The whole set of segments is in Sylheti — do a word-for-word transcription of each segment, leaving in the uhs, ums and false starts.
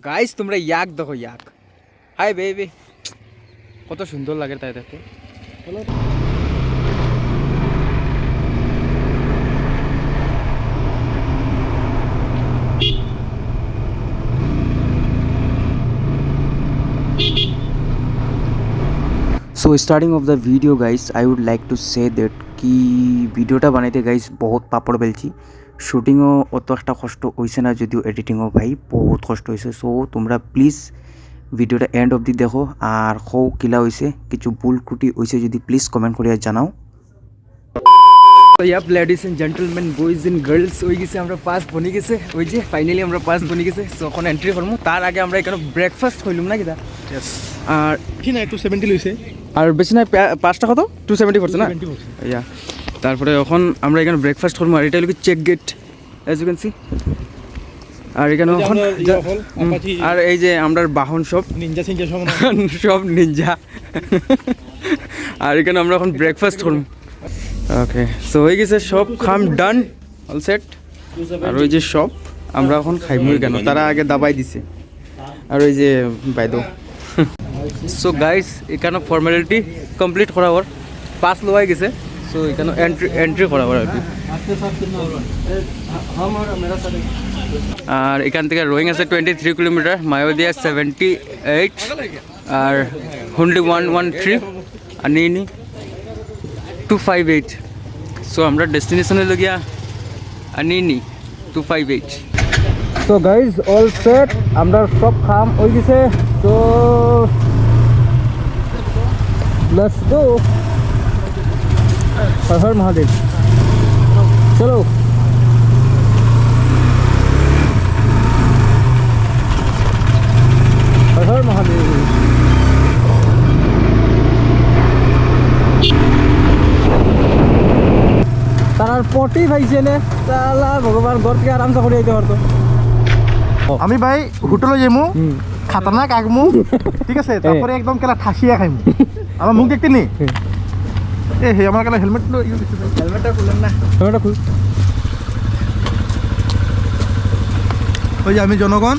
গাইস, তোমরা ইয়াক দেখো, ইয়াক। হাই বেবি, কত সুন্দর লাগে তাই দেখতে। So starting of the video guys, I would like to say that কি ভিডিওটা বানাইতে গাইস বহুত পাপড় বেলছি। শুটিংও অত একটা কষ্ট হইছে না, যদিও এডিটিংও ভাই বহুত কষ্ট হইছে। সো তোমরা প্লিজ ভিডিওটা এন্ড অবধি দেখো, আর কও কিলা হইছে, কিছু ভুল ত্রুটি হইছে যদি প্লিজ কমেন্ট করিয়া জানাও। তো yup, ladies and gentlemen, boys and girls, হয়ে গেছে, আমরা পাস বনি গেছে, ওই যে ফাইনালি আমরা পাস বনি গেছে। তো এখন এন্ট্রি করবো, তার আগে আমরা এখানে ব্রেকফাস্ট করলাম না কিতা? আর বেশি নাই, টু সেভেন্টি লইছে। আর বেশি নাই, পা-, পাঁচটা কত? টু সেভেন্টি পড়ছে না? টু সেভেন্টি পড়ছে। ইয়া, তারপরে এখন আমরা এখানে ব্রেকফাস্ট করবো, আর এটা হলো কি check gate, as you can see। আর এখানে এই যে এখন আমরা ইয়ে যা-, হল, হুম, আপাচি আর এই যে আমরার বাহন সব নিনজা সিনজা সব না। সব নিনজা। আর এখানে আমরা এখন ব্রেকফাস্ট করবো। ওকে, সো হয়ে গেছে সব কাম ডান, অল সেট। আর ওই যে সব আমরা এখন খাইমু কেন, তারা আগে দাবাই দিছে। আর ওই যে বাইদো। সো গাইস, এখানে ফর্মালিটি কমপ্লিট করা ওর, পাস লওয়াই গেছে। সো এখানে এন্ট্রি, এন্ট্রি করা ওর আর কি। আর এখান থেকে রোয়িং আছে twenty three kilometre, Mayodia seventy eight, আর হুন্ডি one one three, Anini two five eight. So আমরা ডেস্টিনেশনে লগিয়া Anini two five eight. So guys, all set, আমরা সব কাম হয়ে গেছে। তো লেটস গো। হর হর মহাদেব। চলো। হর হর মহাদেব। তারার পটি পাইছে নে, তালা ভগবান ঘর থেকে আরামসে করে আইতে পারতো। আমি ভাই হোটেলে যাইমু, হুম। খাতারনাক আগমু, ঠিক আছে? হ্যাঁ। তারপরে একদম কেলা ঠাসিয়া খাইমু। আমার মুখ দেখতে নি? হ্যাঁ। এ হে, আমার কেলা হেলমেট লো, ইয়ে দিছে ভাই। হেলমেটটা খুলেন না। হেলমেটটা খুল। ওই যে আমি জনগণ।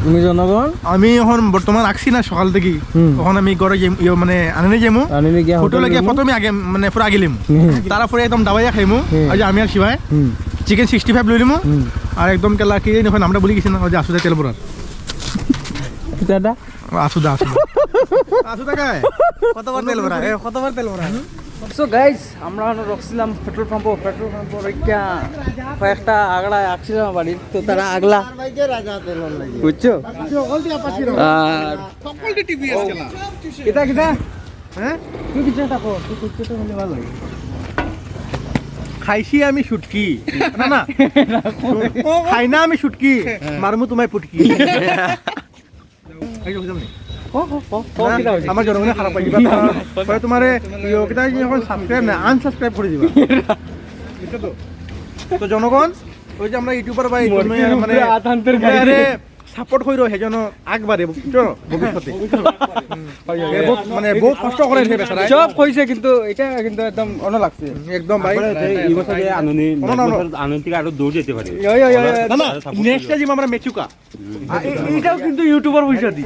তুমি জনগণ? আমি এখন বর্তমান আছি না সকাল থেকে। হুম। এখন আমি ঘরে যাই, ইয়ে মানে আনিনি যাইমু। আনিনি গিয়া হোটেলে হোটেলে গিয়া যাইমু। প্রথমে আগে মানে পুরা গেলিম। হুম। তারপরে একদম দাবাইয়া খাইমু। হুম। আজ আমি আর শিবায়। হুম। চিকেন সিক্সটি ফাইভ লইলিমু। হুম। আর একদম কেলা কি জানি এখন আমরা বলি গেছি না, ওই যে আসুদা তেল ভরার। দাদা? আসুদা, আসুদা। আসুদা কায়? কতবার তেল ভরা? এ, কতবার তেল ভরা? সো গাইস, আমরা এখন রকছিলাম পেট্রোল পাম্পো, পেট্রোল পাম্পো রইকা কয়েকটা আগড়া আসছিলাম বাড়ির, তো তারা আগলা। বুঝছো? আর সকলটি টিভি আজকে না। এটা কিতা? হ্যাঁ? তুই কিছু একটা কর, তুই কিছু একটা হলে ভালো লাগে। খাইছি আমি শুটকি। না, না। খাই না আমি শুটকি। মারমু তোমায় পুটকি। এই যে বুঝলাম নি? ক, ক, ক, ক, না, কিতা হইছে? আমার জনগণে খারাপ পাইবা। না। পরে তোমারে ইয়ে, কিতা হইছে, এখন সাবস্ক্রাইব না, আনসাবস্ক্রাইব করে দিবা। বুঝছো তো? তো জনগণ, ওই যে আমরা ইউটিউবার ভাই, মোর তুমি কি মানে, উপরে আত আনতে গাড়ি আরে, দিয়ে? সাপোর্ট কইরো, সেজন্য আগবাড়ে, বুঝছো? ভবিষ্যতে। হুম। এ বহুত, মানে, বহুত কষ্ট করে সে বেচারা। সব কইছে, কিন্তু এটা কিন্তু একদম অন্য লাগছে। একদম ভাই। তারপরে হচ্ছে এই বছরে আননি, না, না, না। Next বছর আননি থেকে আরো দূর যেতে পারে। ওই, ওই, ওই, ওই। না, না, সাপোর্ট next করো। Time আমরা মেচুকা। আ, এ-, এটাও কিন্তু ইউটিউবার পয়সা দি।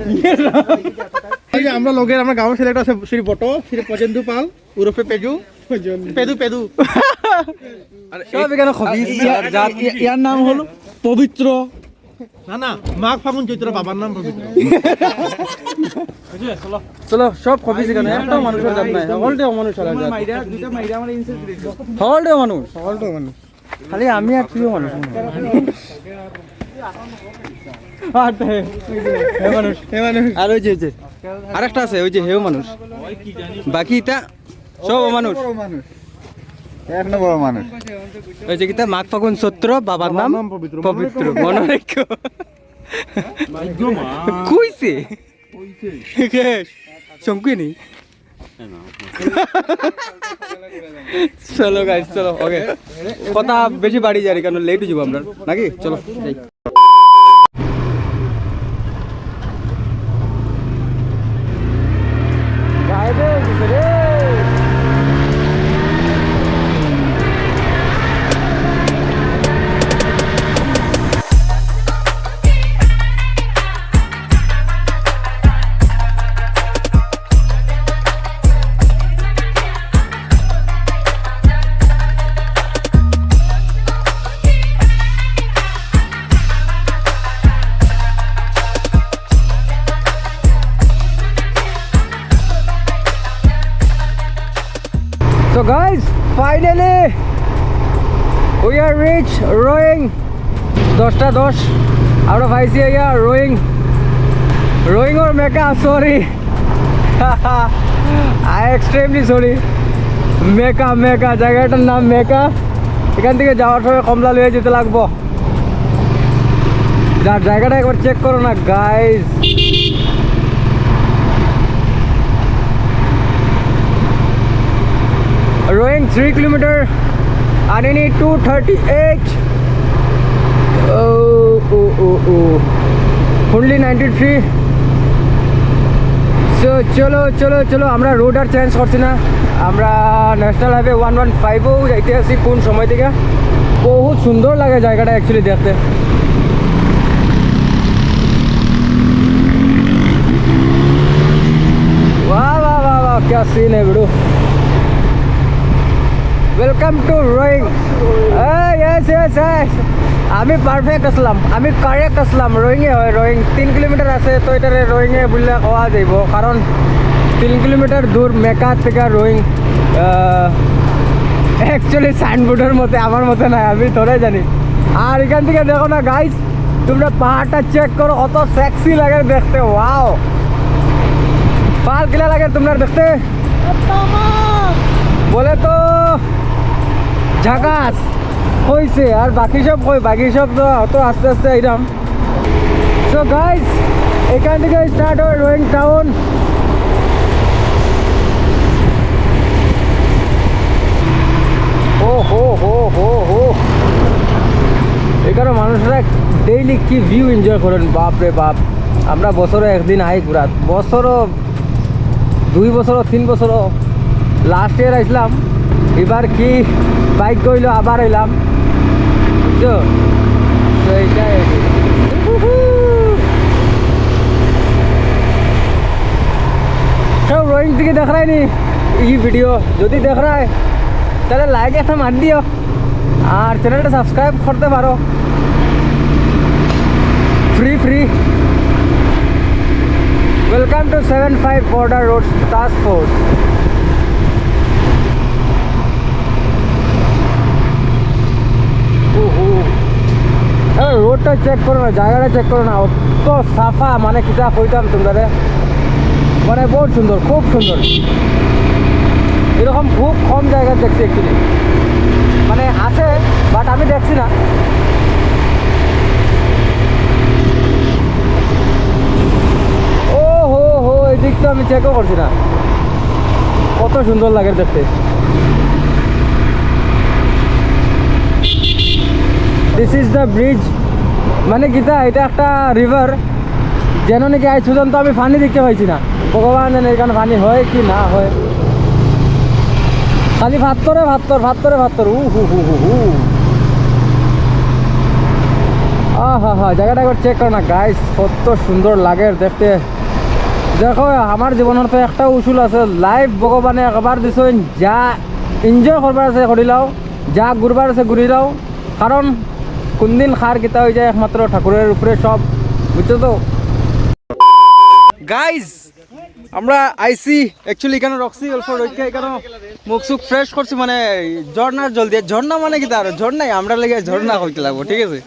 এই যে আমরা লগের, আমরা গাঁওর ছেলে একটা আছে, শ্রী বটো, শ্রী পজেন্দু পাল, ওরফে পেজু। পেদু, পেদু। আর সব এখানে খবিস। ইয়া-, আর যা ইয়া-, ইয়ার নাম হলো পবিত্র। না, না, মাঘ ফাগুন চৈত্র বাবার নাম পবিত্র। চলো, সব খবিস এখানে, একটাও মানুষের জাত নাই, সকলটাই অমানুষ আর জাত। সকলটাই মানুষ। সকলটাই মানুষ। খালি আমি আর তুইও মানুষ মনে হয়। আর তো হে, হে মানুষ, হে মানুষ। আর ওই যে, ওই যে, আরেকটা আছে, ওই যে হেও মানুষ। বাকি ইতা সব মানুষ। বড় মানুষ। এক নম্বর মানুষ। ওই যে কিতা মাঘ ফাগুন চৈত্র, বাবার নাম বাবার নাম পবিত্র। পবিত্র, মনে রাখো। কইছে? কে? শঙ্কুনি? চলো গাইস, চলো, ওকে। কথা বেশি বাড়ি যার, কারণ লেট হয়ে যাবো আমরা, নাকি? চলো, যাই। Guys, finally we are reach Roing. দশটা দশ, আমরা পাইছি ইয়া রোইং। রোইংর মেকা, সরি। I extremely sorry। মেকা, মেকা, জায়গাটার নাম মেকা। এখান থেকে যাওয়ার সময় কমলা লইয়া যেতে লাগবো। যার জায়গাটা একবার চেক করো না, guys. Roing three kilometer, Anini two thirty-eight. Oh, oh, oh, oh. Hundli ninety-three. So চলো, চলো, চলো, আমরা রোড আর চেঞ্জ করছি না। আমরা ন্যাশনাল হাইওয়ে ওয়ান ওয়ান ফাইভও যাইতে আছি কোন সময় থেকে। বহুত সুন্দর লাগে জায়গাটা অ্যাকচুয়ালি দেখতে। वाह, वाह, वाह, वाह, क्या सीन है, bro. Welcome to Roing। Yes, yes, yes। আমি পারফেক্ট আসলাম, আমি কারেক্ট আসলাম। রোইংয়ে হয়, রোইং তিন কিলোমিটার আছে, তো এটারে রোইংয়ে বুললে কওয়া যাইব, কারণ তিন কিলোমিটার দূর মেকা থেকে রোইং। অ্যাকচুয়ালি সাইনবোর্ডের মতে আমার মতে নাই, আমি থোড়াই জানি। আর এখান থেকে দেখো না গাইস, তোমরা পাহাড়টা চেক করো, কত সেক্সি লাগে দেখতে। ওয়াও, পাহাড় কিলা লাগে তোমরা দেখতে? বলে তো ঝাকাস হইছে, আর বাকি সব কই? বাকি সব তো, তো আস্তে আস্তে আইরাম। So গাইস, এখান থেকে স্টার্ট হয় রোইং টাউন। ও হো হো হো হো। এখানে মানুষরা ডেইলি কি ভিউ এনজয় করেন, বাপ রে বাপ। আমরা বছরে একদিন আই ঘুরাত, বছরও দুই বছরও তিন বছরও। লাস্ট ইয়ার আইছিলাম, এবার কি ভাগ্য অইলো, আবার আইলাম, বুঝছো? তো এইটাই আর কি। সব রোইং থেকে দেখরায়নি এই ভিডিও, যদি দেখরায় তাহলে লাইক একটা মার দিও। আর চ্যানেলটা সাবস্ক্রাইব করতে পারো, free free. Welcome to seven five Border Road Task Force। উহু। আরে, রোডটা চেক করো না, জায়গাটা চেক করো না, অত সাফা, মানে কিতা কইতাম তোমরারে। মানে বহুত সুন্দর, খুব সুন্দর। এরকম খুব কম জায়গা দেখছি অ্যাকচুয়ালি, মানে আছে, বাট আমি দেখছি না। ও হো হো, এদিক তো আমি চেকও করছি না। কত সুন্দর লাগে দেখতে। This is the bridge। মানে কিতা, এটা একটা রিভার, যেন নাকি আজ পর্যন্ত আমি পানি দেখতে পাইছি না। ভগবান জানে এখানে পানি হয় কি না হয়, খালি পাত্থরে পাত্থর, পাত্থরে পাত্থর। উ হু হু হু হু। আহা হা, জায়গাটা একবার চেক করো না গাইস, কত সুন্দর লাগে দেখতে। দেখো, আমার জীবনের তো একটা উসুল আছে, লাইফ ভগবানে একবার দিছইন, যা এনজয় করবার আছে করিলাও, যা ঘুরবার আছে ঘুরিলাও, কারণ কোন দিন কার কিতা হয়ে যায় একমাত্র ঠাকুরের উপরে সব, বুঝছো তো? গাইস, আমরা আইছি, অ্যাকচুয়ালি এখানে রক্সি অল্প রইকা, এখানে মুখ সুখ ফ্রেশ করছি, মানে ঝর্ণার জল দিয়ে। ঝর্ণা মানে কিতা, আর ঝর্ণাই আমরা লেগে ঝর্ণা কইতে লাগবো, ঠিক আছে?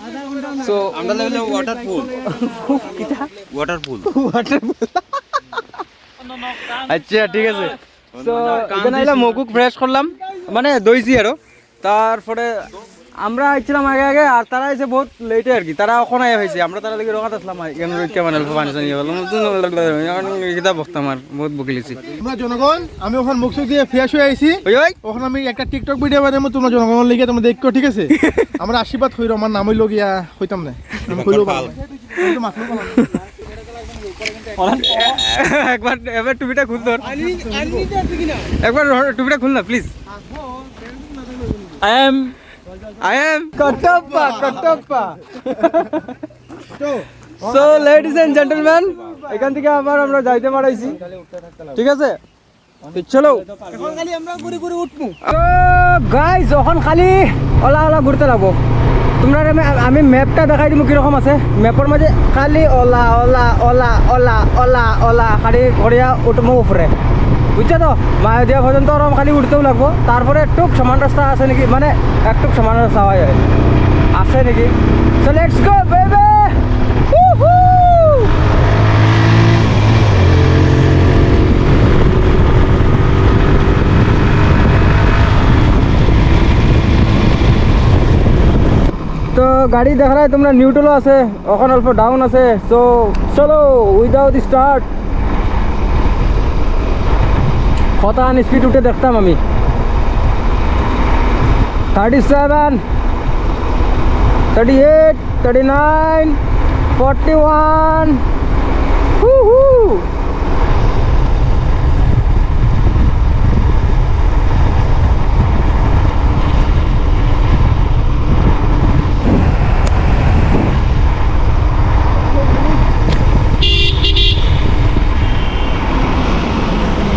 তো আমরা লেগে ওয়াটার পুল। কিতা? ওয়াটার পুল। ওয়াটার পুল। আচ্ছা, ঠিক আছে। তো এখানে আইলাম, মুখ ফ্রেশ করলাম, মানে দইছি আরো। তারপরে আমরা আইছিলাম আগে আগে, আর তারা আইছে বহুত লেটে আর কি। তারা এখন আইয়া পাইছে, আমরা তারা লাগি রোগাত আসলাম, এখানে রইকা মানে অল্প পানি টানি হলো। কিতা বকতাম আর, বহুত বকিলিছি। তোমরা জনগণ, আমি ওখানে মুখ সুখ দিয়ে ফ্রেশ হয়ে আইছি। ওই, ওই। ওখানে আমি একটা টিকটক ভিডিও বানাবো, তোমরা জনগণের লিগে তোমরা দেখো, ঠিক আছে? আমরা আশীর্বাদ কইরো, আমার নাম হইলো গিয়া, কইতাম না। আমি কইলো পাল। আমি তো মাতলো পাল। একবার, এবার টুপিটা খুল তোর। একবার টুপিটা খুল না, please. I am, I am কটপ্পা, কটপ্পা। So, ladies and gentlemen, এখান থেকে আবার আমরা যাইতে পারাইছি, ঠিক আছে? তো চলো। এখন খালি আমরা ঘুরি ঘুরি উঠমু। তো গাইস, এখন খালি ওলা ওলা ঘুরতে লাগবো। তোমরা আমি, আমি ম্যাপটা দেখাই দিমু কিরকম আছে। ম্যাপের মাঝে খালি OLA OLA OLA OLA OLA OLA খালি করিয়া উঠমু উপরে। বুঝছো তো? মায়োদিয়া পর্যন্ত ওরকম খালি উঠতেও লাগবো, তারপরে একটু সমান রাস্তা আছে নাকি, মানে একটু সমান রাস্তা হয়, হয়। আছে নাকি? So let's go, baby! Woohoo! তো গাড়ি দেখারায় তোমরা নিউট্রালও আছে, অখন অল্প ডাউন আছে। So চলো, without start। কতখান স্পিড উঠে দেখতাম আমি। Thirty seven, thirty eight, thirty nine, forty one। Woohoo!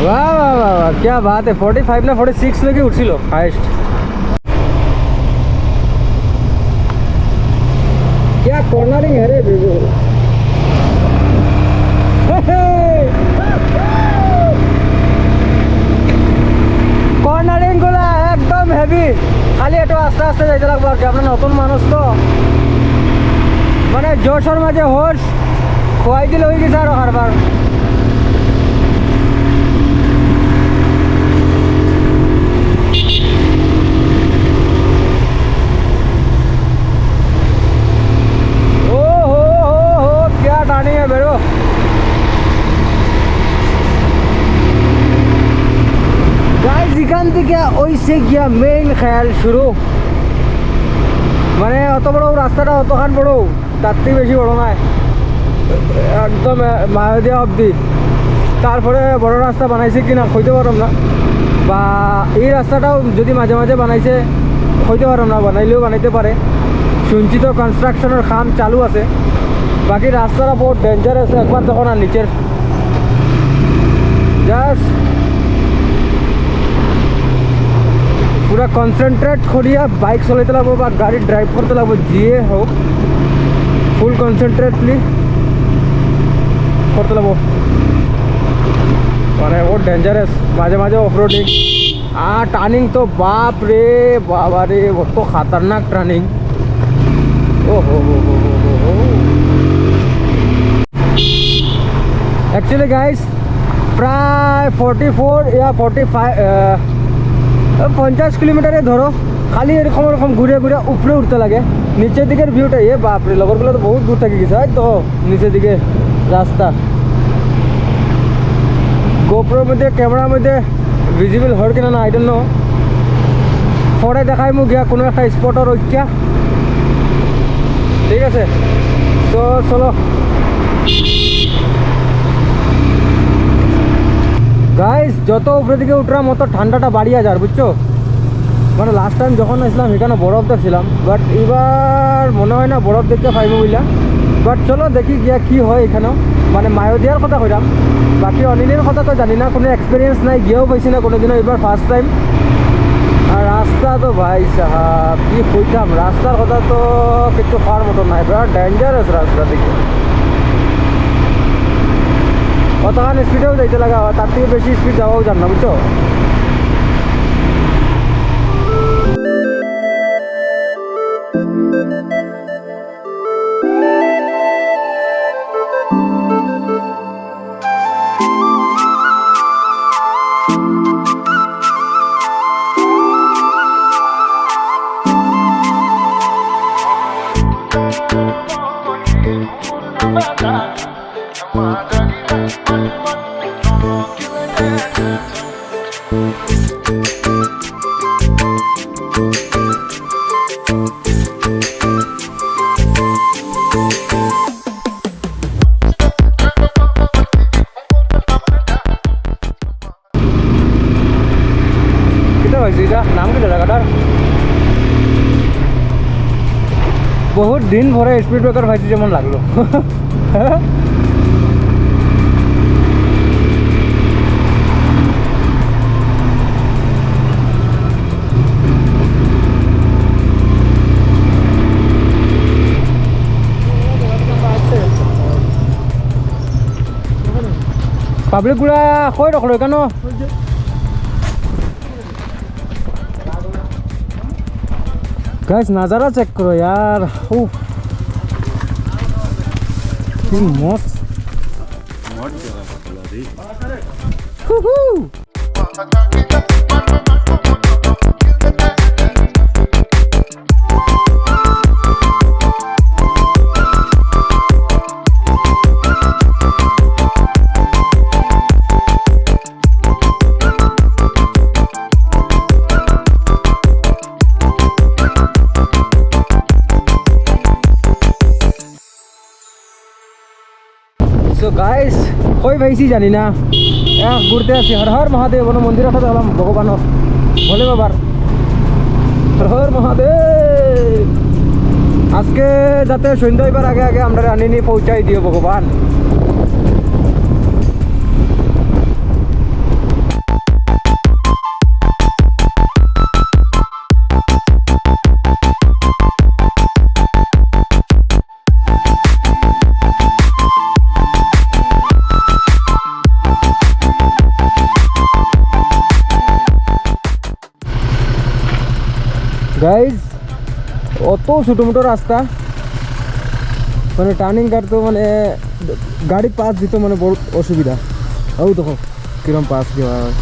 वाह, वाह, वाह, वाह, क्या बात है। Forty five ना forty six लगे उठছিল हाईएस्ट। क्या कॉर्नरिंग है रे बेबू। কর্নারিং গুলা একদম হেভি। খালি একটু আস্তে আস্তে যাইতে লাগবো আর কি। আমরা নতুন মানুষ তো, মানে জোশর মাঝে হোশ খুয়াই দিলে হয়ে গেছে আরো কারবার। ओ हो हो हो, क्या टर्निंग है बेरो। গাইস, এখান থেকে ওইসে গিয়া মেইন খেয়াল শুরু। মানে অত বড় রাস্তাটা, অতখান বড়, তার থেকে বেশি বড় নয়, একদম, আহ, মায়োদিয়া অবধি। তারপরে বড় রাস্তা বানাইছে কি না কইতে পারলাম না, বা এই রাস্তাটাও যদি মাঝে মাঝে বানাইছে কইতে পারলাম না, বানাইলেও বানাইতে পারে। শুনছি তো কনস্ট্রাকশনের কাম চালু আছে। বাকি রাস্তাটা বহুত ডেঞ্জারাস, একবার যখন আর নিচের জাস্ট পুরা কনসেন্ট্রেট করিয়া বাইক চলাইতে লাগবো বা গাড়ি ড্রাইভ করতে লাগবো, যে হোক, ফুল কনসেন্ট্রেটলি করতে লাগবো। মানে, ও ডেঞ্জারাস, মাঝে মাঝে অফ রোডিং। আর টার্নিং তো বাপ রে, বাবা রে, অত খতরনাক টার্নিং। ও হো হো হো। অ্যাকচুয়ালি গাইস, প্রায় ফর্টি ফোর ইয়া ফর্টি ফাইভ, পঞ্চাশ কিলোমিটারে ধরো, খালি এরকম এরকম ঘুরে ঘুরে উপরে উঠতে লাগে। নিচের দিকের ভিউটা, এ বাপরে, লগরগুলো তো বহুত দূর থাকি গেছে। এই তো নিচের দিকে রাস্তা। গোপ্রোর মধ্যে, ক্যামেরার মধ্যে ভিজিবল হর কিনা না, আই ডোন্ট নো। পরে দেখাইমু গিয়া কোনো একটা স্পটর রইকা। ঠিক আছে, তো চলো গাইস, যত উপরে দিকে উঠরাম অত ঠান্ডাটা বাড়িয়া যার, বুঝছো? মানে লাস্ট টাইম যখন আসলাম এখানে বরফ দেখছিলাম, বাট এবার মনে হয় না বরফ দেখতে পাইবো বুঝলা। বাট চলো দেখি গিয়া কি হয় এখানেও, মানে মায়োদিয়ার কথা কইলাম, বাকি অনিলের কথা তো জানি না, কোনো এক্সপিরিয়েন্স নাই, গিয়াও পাইছি না কোনোদিনও, এবার ফার্স্ট টাইম। আর রাস্তা তো ভাই সাহাব, কি কইতাম, রাস্তার কথা তো কিছু কওয়ার মতো নাই, বিরাট ডেঞ্জারাস রাস্তা দেখি। কতখান স্পিডেও যাইতে লাগা হয়, তার থেকে বেশি স্পিড যাওয়াও যার না, বুঝছো? কিতা পাইছি ইটা? নাম কিতা জাগাটার? বহুত দিন পরে স্পিড ব্রেকার পাইছি যেমন লাগলো। গুড়া কই রাখলো কেন? গাইস, নাজারা চেক করো ইয়ার। উফ। কি মস্ত। হুহু। So guys, কই পাইছি জানি না, এক ঘুরতে আছি। হর হর মহাদেব, কোনো মন্দির একটা দেখলাম ভগবানর, ভোলে বাবার। হর হর মহাদেব। আজকে যাতে সন্ধ্যা হইবার আগে আগে আমরা আনিনি পৌঁছাই দিও ভগবান। গাইজ, অত ছোটো মোটো রাস্তা, মানে টার্নিং কাটতো, মানে গাড়ি পাস দিত, মানে বড় অসুবিধা। ও দেখো, কিরম পাস দেওয়া হয়।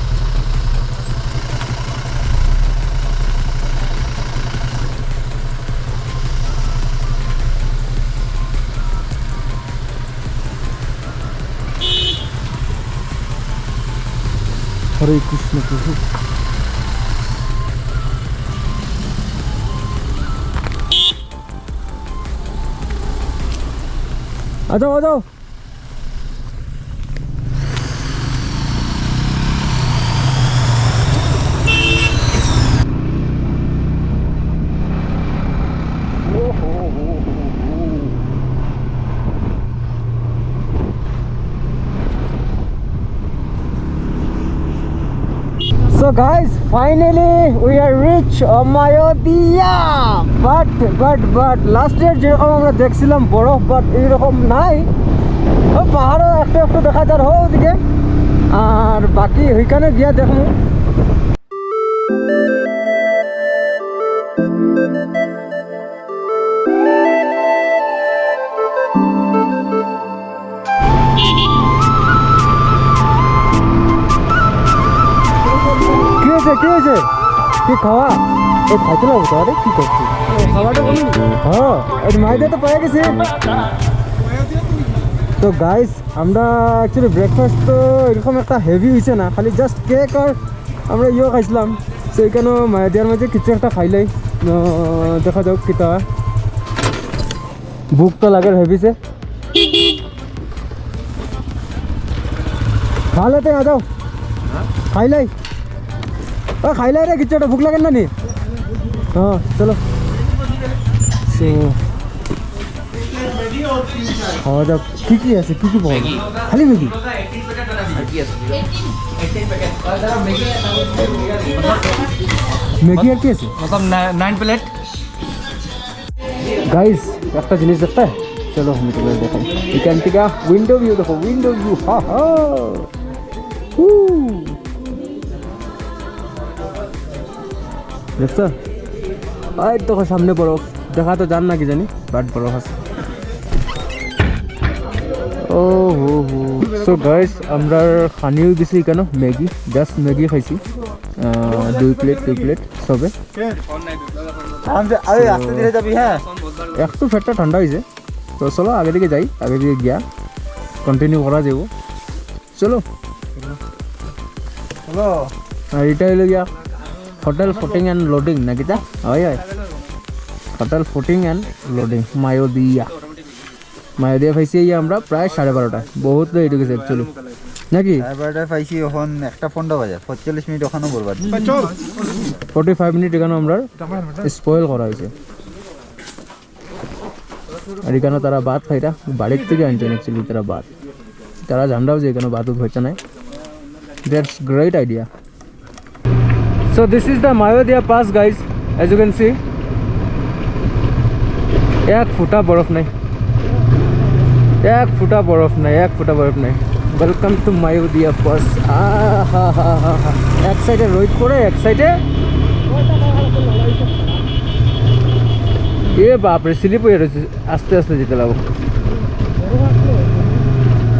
হরে কৃষ্ণ প্রভু। আ যাও, আ যাও। So guys, finally we are reach Amayodiya. But, but, but last year যেরকম আমরা দেখছিলাম বরফ, but এইরকম নাই। ও পাহাড়ও একটু একটু দেখা যার হো ওদিকে, আর বাকি ওইখানে গিয়া দেখবো। কি হয়েছে, কি হয়েছে? কি খাওয়া? এই খাইতে লাগবো তো, আরে কি করছিস? খাওয়াটা বলুন। হ্যাঁ, এই মাইদা তো পেয়ে গেছি। তো গাইস, আমরা অ্যাকচুয়ালি ব্রেকফাস্ট তো এরকম একটা হেভি হয়েছে না, খালি জাস্ট কেক আর আমরা ইয়েও খাইছিলাম। তো এখানে মায়াদিয়ার মাঝে কিছু একটা খাইলাই, আহ, দেখা যাক কিতা। ভুক তো লাগের হেভিছে। খা লেতে, আ যাও। খাইলাই। ও, খাইলাই রে, কিচ্ছু একটা ভুক লাগের না নি? হ্যাঁ, চলো। So, খাওয়া যাক। কি কি আছে? কি কি পাওয়া যায়? খালি ম্যাগি? ম্যাগি আর কি আছে? মতলব, না-, নাইন প্লেট। গাইস, একটা জিনিস দেখতে, চলো আমি তোমাদের দেখাই। এখান থেকে উইন্ডো ভিউ দেখো, উইন্ডো ভিউ, হা হা। হু। দেখছো? এই দেখো সামনে বরফ, দেখা তো যার না কি জানি, বাট বরফ আছে। ও হো হো। So গাইস, আমরা খানিও গেছি কেন ম্যাগি, জাস্ট ম্যাগি খাইছি, আহ, দুই প্লেট, দুই প্লেট সবে। আরে, আস্তে ধীরে যাবি, হ্যাঁ। একটু পেটটা ঠান্ডা হয়েছে, তো চলো আগে দিকে যাই, আগে দিকে গিয়া কন্টিনিউ করা যাবো। চলো। চলো। আর এটা হইলো গিয়া হোটেল ফোর্টিং অ্যান্ড লোডিং, নাকি তা? হয়, হয়। হোটেল ফোর্টিং অ্যান্ড লোডিং, মায়োদিয়া। মায়োদিয়া পাইছি এই আমরা প্রায় সাড়ে বারোটা। বহুত লেট হয়ে গেছে অ্যাকচুয়ালি, নাকি? সাড়ে বারোটায় পাইছি, এখন একটা পনেরো বাজে, পঁয়তাল্লিশ মিনিট ওখানেও বরবাদ। ফর্টি ফাইভ মিনিট এখানে আমরা স্পয়েল করা হয়েছে। আর এখানে তারা ভাত খাইরা, বাড়ির থেকে আনছেন অ্যাকচুয়ালি তারা ভাত। তারা জানরাও যে এখানে ভাত উঠছে নাই। That's great idea. So this is the Mayodia Pass, guys. As you can see, এক ফুটা বরফ নাই, এক ফুটা বরফ নাই, এক ফুটা বরফ নাই। Welcome to Mayudia Pass. আহা হা হা হা। এক সাইডে রোদ পড়ে, এক সাইডে, এ বাপরে, স্লিপ হয়ে রয়েছে, আস্তে আস্তে যেতে লাগবো।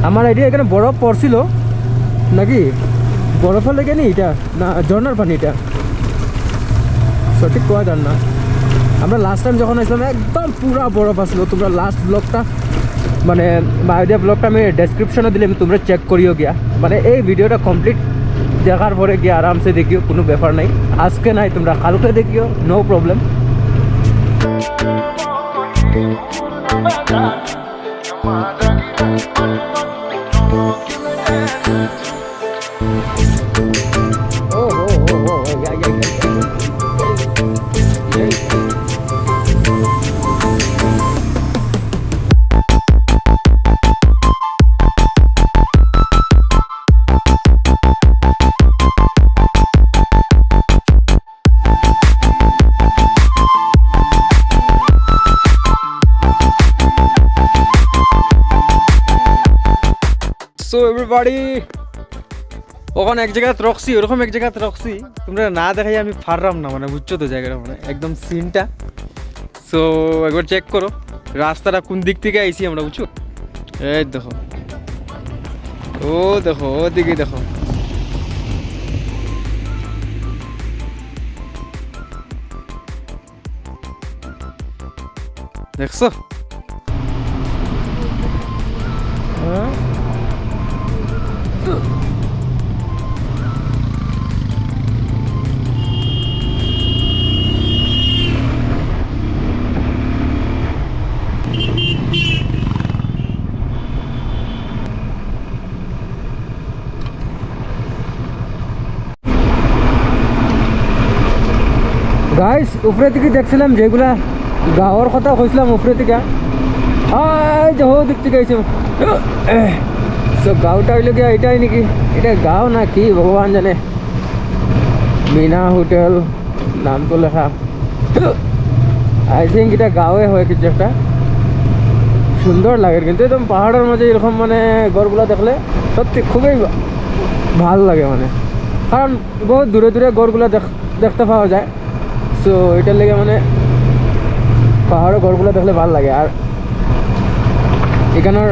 আমার আইডিয়া এখানে বরফ পড়ছিল নাকি, বরফের লেগে নি এটা, না ঝর্ণার পানি এটা, সঠিক কওয়া যার না। আমরা লাস্ট টাইম যখন আসলাম একদম পুরা বরফ আসলো। তোমরা লাস্ট ব্লগটা, মানে মায়োদিয়া ব্লগটা আমি ডেসক্রিপশনে দিলে তোমরা চেক করিও গিয়া, মানে এই ভিডিওটা কমপ্লিট দেখার পরে গিয়া আরামসে দেখিও, কোনো ব্যাপার নাই। আজকে নাই, তোমরা কালকে দেখিও, নো প্রবলেম। So everybody, ওখানে এক জায়গাত রকছি, ওরকম এক জায়গাত রকছি। তোমরা না দেখাই আমি পারলাম না, মানে বুঝছো তো জায়গাটা, মানে একদম সিনটা। So একবার চেক করো রাস্তাটা কোন দিক থেকে আইছি আমরা, বুঝছো? এই দেখো, ও দেখো, ওদিকে দেখো, দেখছো? হ্যাঁ? গাইস, উপরে থেকে দেখছিলাম যেগুলা গাঁওর কথা কইছিলাম উপরে থেকে, আই যে হো দিক থেকে আইছে। So গাঁওটা হইলো কি এটাই নাকি? এটা গাঁও না কি ভগবান জানে। মিনা হোটেল নাম তো লেখা। আই থিঙ্ক এটা গাঁওয়ে হয় কিছু একটা। সুন্দর লাগে কিন্তু একদম পাহাড়ের মাঝে এরকম মানে ঘরগুলা দেখলে সত্যি খুবই ভা-, ভালো লাগে মানে, কারণ বহুত দূরে দূরে ঘরগুলা দেখ-, দেখতে পাওয়া যায়। So এটার লেগে মানে পাহাড়ে ঘরগুলা দেখলে ভালো লাগে। আর এখানোর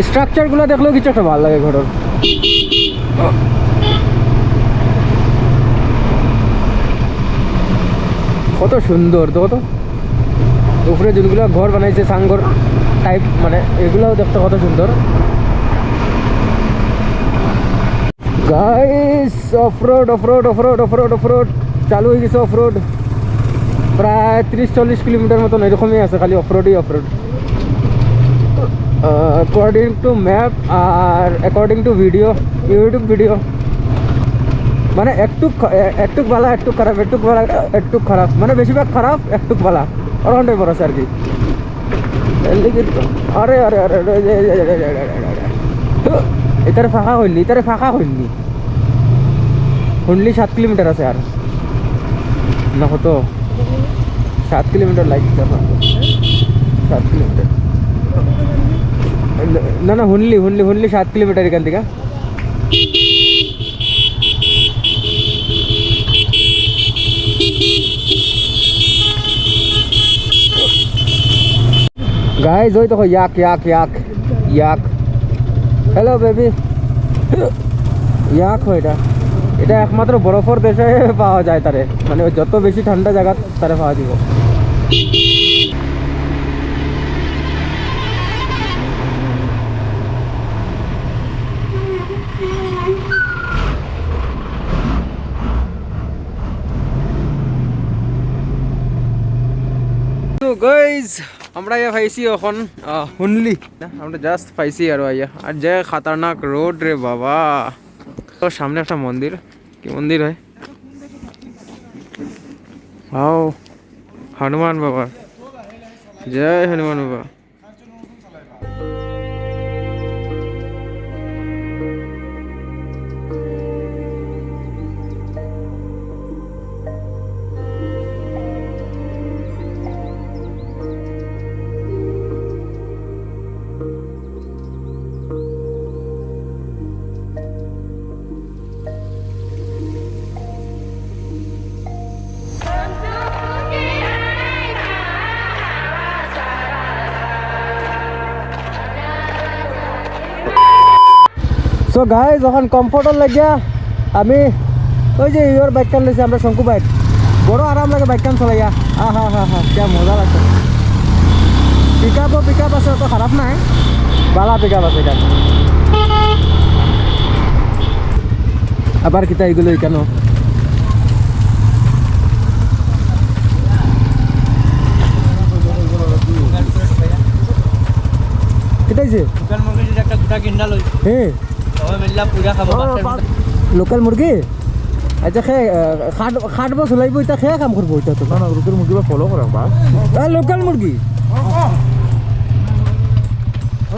স্ট্রাকচারগুলা দেখলেও কিছু একটা ভালো লাগে ঘরর। কত সুন্দর, দেখো তো। উপরে যেগুলা ঘর বানাইছে, সাংঘর টাইপ, মানে, এগুলাও দেখতে কত সুন্দর। Guys, off-road, off-road, off-road, off-road, off-road চালু হয়ে গেছে, অফরোড। প্রায় ত্রিশ চল্লিশ কিলোমিটার মতন এরকমই আছে, খালি অফরোডই অফরোড। According to map আর according to video, YouTube video, মানে একটু খ-, এ-, একটুক ভালা, একটুক খারাপ, একটুক ভালা, একটুক খারাপ, মানে বেশিরভাগ খারাপ, একটুক ভালা, ওরকম টাইপের আছে আর কি। এর লাগি তো, আরে, আরে, আরে, আরে, আরে, আরে, আরে, আরে, আরে, আরে। তো, ইতারে ফাঁকা করলি, ইতারে ফাঁকা করলি। Only সাত কিলোমিটার আছে আর। না কত? সাত কিলোমিটার লাগবে আমার। সাত কিলোমিটার। না, না, only, only, only সাত কিলোমিটার এখান থেকে। গাইস, ওই দেখো, ইয়াক, ইয়াক, ইয়াক, ইয়াক। Hello, baby. ইয়াক হয় এটা। এটা একমাত্র বরফর দেশে পাওয়া যায় তারে। মানে, যত বেশি ঠান্ডা জায়গা, তারে পাওয়া দিব। তো গাইস, আমরা ইয়া পাইছি এখন, আহ, হুনলি না, আমরা জাস্ট পাইছি আরো আইয়া। আর যে খাতারনাক রোড রে বাবা। তো সামনে একটা মন্দির, কি মন্দির হয়? ওয়াও, হনুমান বাবা, জয় হনুমান বাবা। তো গাইস, যখন কমফোর্টর লাগিয়া আমি ওই যে ইওর বাইকখান লইছি আমরা, শঙ্কু বাইক, বড় আরাম লাগে বাইকখান চালাইয়া। আহা হা হা, কি মজা লাগছে। পিক আপও পিক আপ আছে, অত খারাপ নাই, বালা পিক আপ আছে গাইস। আবার কিতা এগুলো এখানো? কিতা হইছে? লোকাল মুরগি যদি একটা গোটা কিনা লই। হ্যাঁ। তবে মিললা পুরা খাবো, ও, বাচ্চা পা- লোকাল মুরগি? আচ্ছা, খে, আহ, খাট, খাট বস লাইব, এটা খে কাম করবো, এটা তো। না, না, লোকাল মুরগি বা ফলো করা, বাস। আহ, লোকাল মুরগি?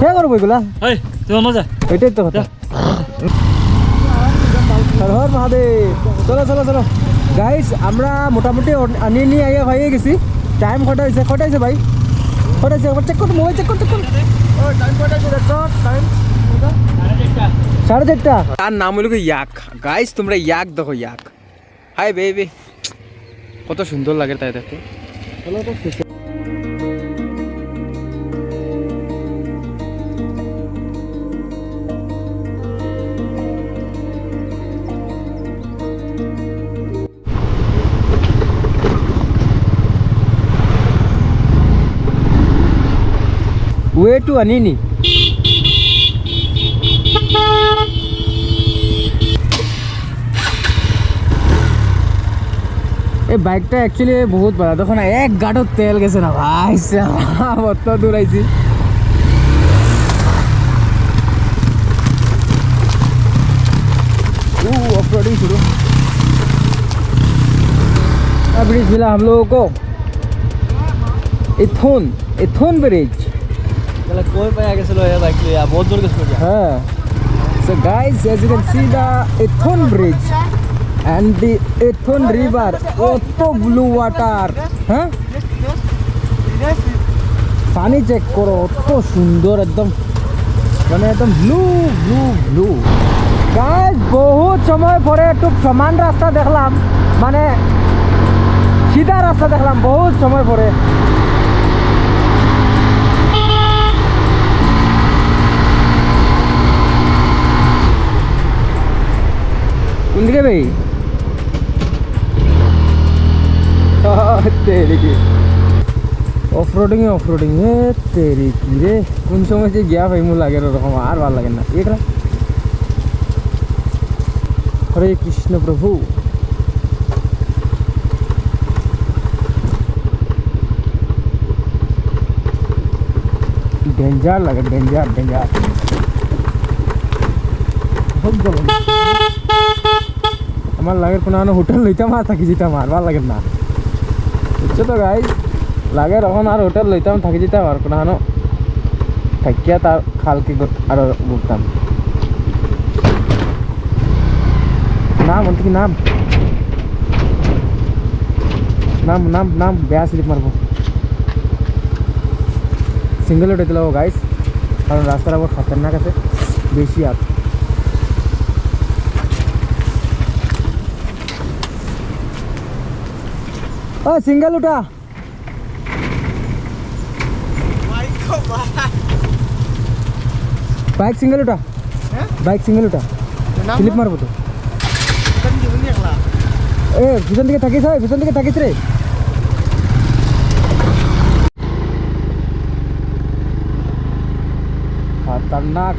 খে করবো এগুলা? এই, তুই আমার যা। এটাই তো কথা। যা। হর হর মহাদেব। চলো, চলো, চলো। গাইস, আমরা মোটামুটি অন-, আনি নিয়ে আইয়া হয়ে গেছি। টাইম কটা হয়েছে? কটা হয়েছে ভাই? কটা হয়েছে? একবার চেক কর, মোবাইল চেক কর, চেক কর। ও, টাইম কটা হয়েছে? দেখো, টাইম। সাড়ে চারটা। তার নাম হইল কি ইয়াক। গাইস, তোমরা ইয়াক দেখো, ইয়াক। Hi baby. কত সুন্দর লাগে তাই দেখতে। Way to Anini. এই বাইকটা actually বহুত ভালা, দেখো না, এক গাঁটও তেল গেছে না ভাই সাব, অত দূর আইছি। ऊ ऑफ रोडिंग शुरू। अब ब्रिज मिला हम लोगों को, इथुन, इथुन ब्रिज। তাহলে কই পাইয়া গেছিল এই বাইক লইয়া? বহুত দূর গেছিল গিয়া। হ্যাঁ। So guys, as you can see the Ethon bridge and the Ethon river, অত ব্লু ওয়াটার, হ্যাঁ? পানি চেক করো, অত সুন্দর, একদম, মানে, একদম ব্লু, ব্লু, ব্লু। গাইস, বহুত সময় পরে একটু সমান রাস্তা দেখলাম, মানে, সিধা রাস্তা দেখলাম বহুত সময় পরে। কোন দিকে ভাই? তেরি কি? অফ রোডিং এ, অফ রোডিং এ, তেরি কি রে? কোন সময় যে গিয়া ভাই মু লাগে ওরকম, আর ভালো লাগে না। এটা হরে কৃষ্ণ প্রভু। ডেঞ্জার লাগে, ডেঞ্জার, ডেঞ্জার। আমার লাগের কোনো আনো হোটেল লইতাম আর থাকি যেতাম আর, ভালো লাগে না, বুঝছো তো গাইস? লাগের এখন আর হোটেল লইতাম, থাকি যেতাম আর কোনো আনো থাকিয়া তার কালকে গো-, আরো ঘুরতাম। নাম, অন্ত কি নাম? নাম, নাম, নাম, বেয়া স্লিপ মারবো। সিঙ্গেল উঠাই দিলাম গাইস, কারণ রাস্তাটা আবার খতরনাক আছে, বেশি আপ। ও, সিঙ্গেল উঠা। বাইক সিঙ্গেল উঠা। হ্যাঁ? বাইক সিঙ্গেল উঠা। নাম স্লিপ না? মারবো তো। এ, পিছন দিকে থাকিস, ওই, পিছন দিকে থাকিস রে। খতরনাক।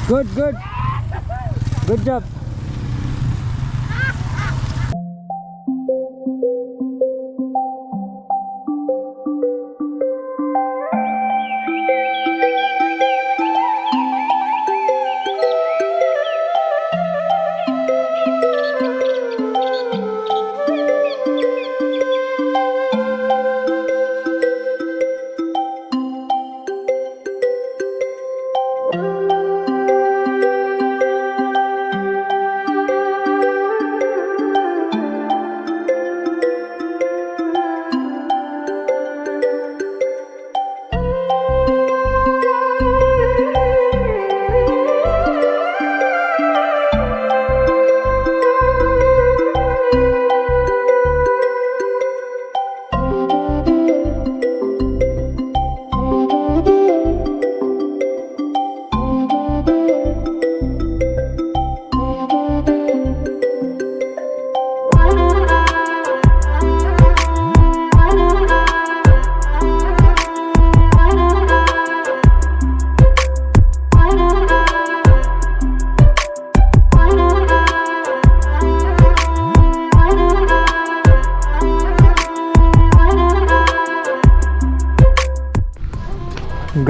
Good, good. Good job.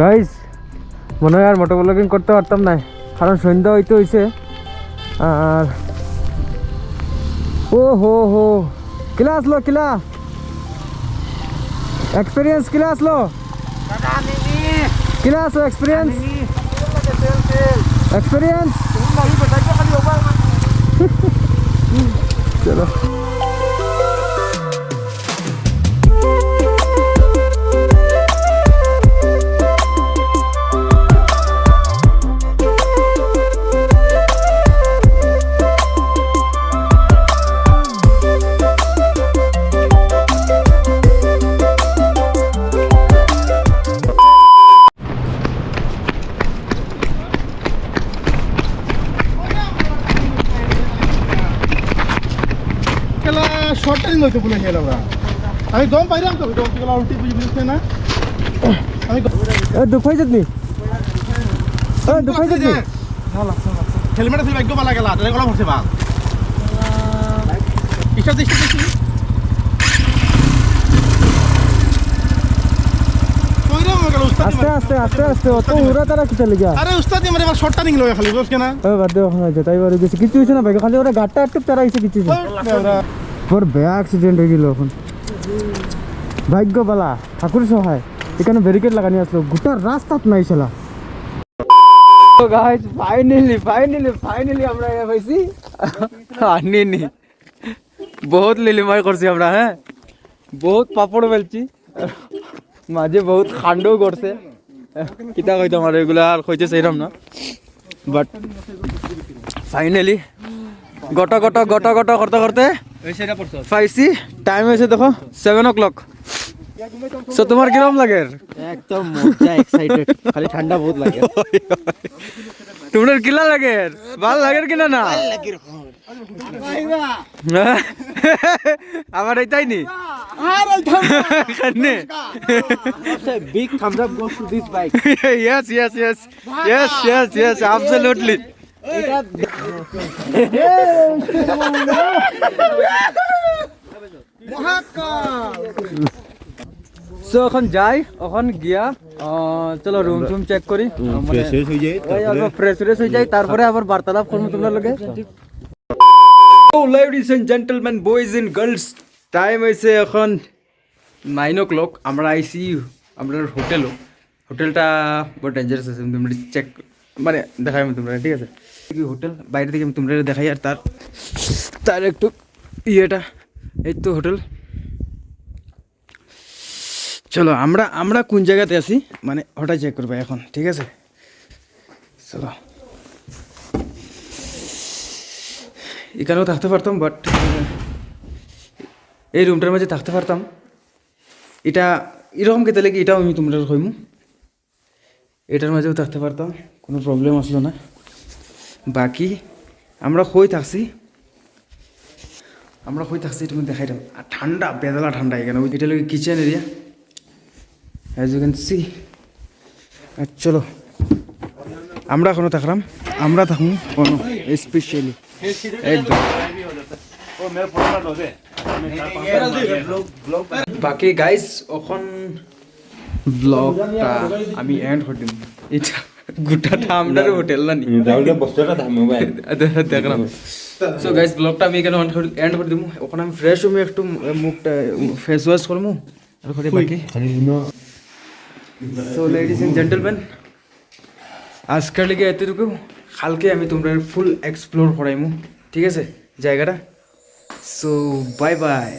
Guys, মনে হয় আর মোটো ব্লগিং করতে পারতাম না, কারণ সন্ধ্যা হইতে হইছে। আর ও হো হো, কিলা আসলো, কিলা এক্সপিরিয়েন্স, কিলা আসলো? কিলা আসলো এক্সপিরিয়েন্স? এক্সপিরিয়েন্স। চলো। খেলা শর্ট টাইম হইতো বলে খেলা ওরা। আমি গম পাইলাম তো, গম খেলা উল্টি বুঝি বুঝছে না। আমি গম- এ, দুখ পাইছত নি? এ, দুখ পাইছত নি? হেলমেট আছে, একদম ভালা গেলা, তাহলে গলা ভরছে বাল। পিছাও দৃষ্টি দৃষ্টি। কইরে মনে গেল উস্তাদি আস্তে, মারে। আস্তে, আস্তে, আস্তে, অত উস্তাদি মারে। উড়া তারা কিতা লিগা? আরে উস্তাদি মারে, এবার শর্টটা নিংলো খালি, বুঝছ না? এ, বাদ দে, ওখানে যেটাই বার গেছে, কিচ্ছু হইছে না ভাই, খালি ওরা গাড়টা একটু তারা হইছে, কিচ্ছু হইছে না। ওই, ওরা ওর বেয়া অ্যাক্সিডেন্ট হয়ে গেল এখন। ভাগ্য বালা, ঠাকুর সহায়, এখানে ব্যারিকেড লাগানি আসলো, গোটা রাস্তাত নাই শালা। তো গাইস, ফাইনালি, ফাইনালি, ফাইনালি আমরা এ পাইছি। আনি নি। বহুত লিলিমাই করছি আমরা, হ্যাঁ, বহুত পাপড় বেলছি, মাঝে বহুত কাণ্ডও করছে। কিতা কইতাম আর, এগুলা আর কইতে চাইলাম না, বাট ফাইনালি গটা গটা গটা গটা করতে করতে পাইছি। টাইম হয়েছে দেখো, সেভেন ও ক্লক। সো তোমার কিরকম লাগে? একদম মজা, এক্সাইটেড, খালি ঠান্ডা বহুত লাগে। তোমার কিলা লাগে? ভালা লাগে কি না, না? আবার এটাই নি? কেনে? Big thumbs up goes to this bike. Yes, yes, yes. Yes, yes, yes, absolutely. So এখন যাই, এখন গিয়া, আহ, চলো রুম টুম চেক করি। হুম, মানে, ফ্রেশ হয়ে যাই, ওই তারপরে আবার ফ্রেশ ফ্রেশ হয়ে যাই, তারপরে আবার বার্তালাপ করবো তোমরা লগে। তো ladies and gentlemen, boys and girls, time হয়েছে এখন নাইন ও ক্লক। আমরা আইছি আমরার হোটেলও। হোটেলটা বড় ডেঞ্জারাস আছে, আমি তোমরা চেক, মানে, দেখাই আমি তোমরা, ঠিক আছে? কি হোটেল, বাইরে থেকে আমি তোমরা দেখাই, আর তার, তার একটু ইয়েটা, এই তো হোটেল। চলো, আমরা, আমরা কোন জায়গাতে আছি, মানে, ওটা চেক করবো এখন, ঠিক আছে? চলো, এখানেও থাকতে পারতাম, বাট এই রুমটার মাঝে থাকতে পারতাম। এটা এরকম কিতা লাগে, এটাও আমি তোমরা কইমু। এটার মাঝেও থাকতে পারতাম, কোনো প্রবলেম আসলো না। বাকি আমরা কই থাকছি, আমরা কই থাকছি, তুমি দেখাইলাম। আর ঠান্ডা, বেদলা ঠান্ডা এখানে। ওই, এটা লাগে kitchen area, as you can see। আর চলো, আমরা এখনো থাকলাম, আমরা থাকমু কোনো স্পেশালি একদম। বাকি গাইস, এখন ব্লগটা আমি এন্ড করে দিমু। এটা গোটাটা আমরার হোটেল না নি? এটা হলো বস্তাটা থামো ভাই। দেখলাম। সো গাইস, ব্লগটা আমি এখানে এন্ড করে দিমু। এখন আমি ফ্রেশ হমু, একটু মুখটা ফেস ওয়াশ করমু। আর করে বাকি। খালি হুনো। সো লেডিজ এন্ড জেন্টলম্যান, আজকের লাগি এতটুকু। কালকে আমি তোমরা ফুল এক্সপ্লোর করাইমু, ঠিক আছে, জায়গাটা। So bye bye.